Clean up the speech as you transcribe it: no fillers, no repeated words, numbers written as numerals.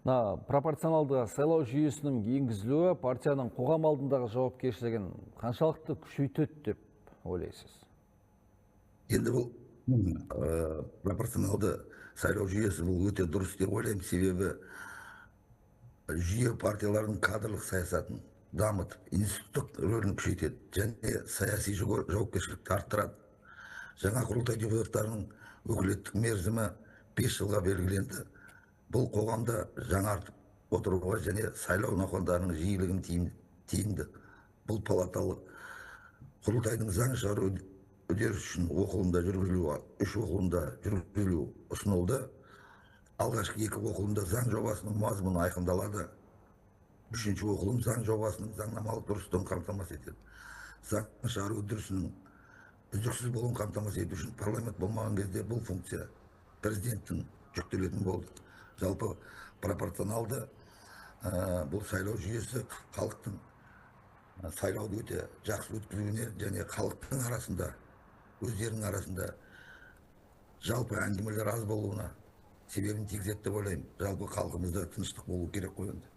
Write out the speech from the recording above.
Мына пропорционалды сайлау жүйесінің енгізілуі партияның қоғам алдындағы жауапкершілігін қаншалықты күшейтеді деп ойлайсыз? Енді бұл пропорционалды сайлау жүйесі бұл өте дұрыс деп ойлаймын. Себебі жүйе партиялардың кадрлық саясатын дамытып, институттық рөлін күшейтеді және саяси жауапкершілікті арттырады. Жаңа құрылтай депутаттарының өкілеттік мерзімі 5 жылға белгіленді. Бұл қоғамда жаңартып отыруға және сайлау науқандарының жиілігін тиімді. Бұл палаталы құрылтайдың заң шығару үдерісі үшін оқылымда жүргізілуі, 3 оқылымда жүргізілуі ұсынылды. Алғашқы 2 оқылымда заң жобасының мазмұны айқындалады. 3-ші оқылым заң жобасының заңнамалық дұрыстығын қамтамасыз етеді. Заң шығару үдерісінің үздіксіз болуын қамтамасыз ету үшін парламент болмаған кезде бұл функция президенттің жүктелетін болды. Жалпы пропорционалды бұл сайлау жүйесі халықтың сайлауды өте жақсы өткізуіне және халықтың арасында, өздерінің арасында жалпы әңгімелер аз болуына себебін тигізеді деп ойлаймын. Жалпы халқымызда тыныштық болу керек қой енді.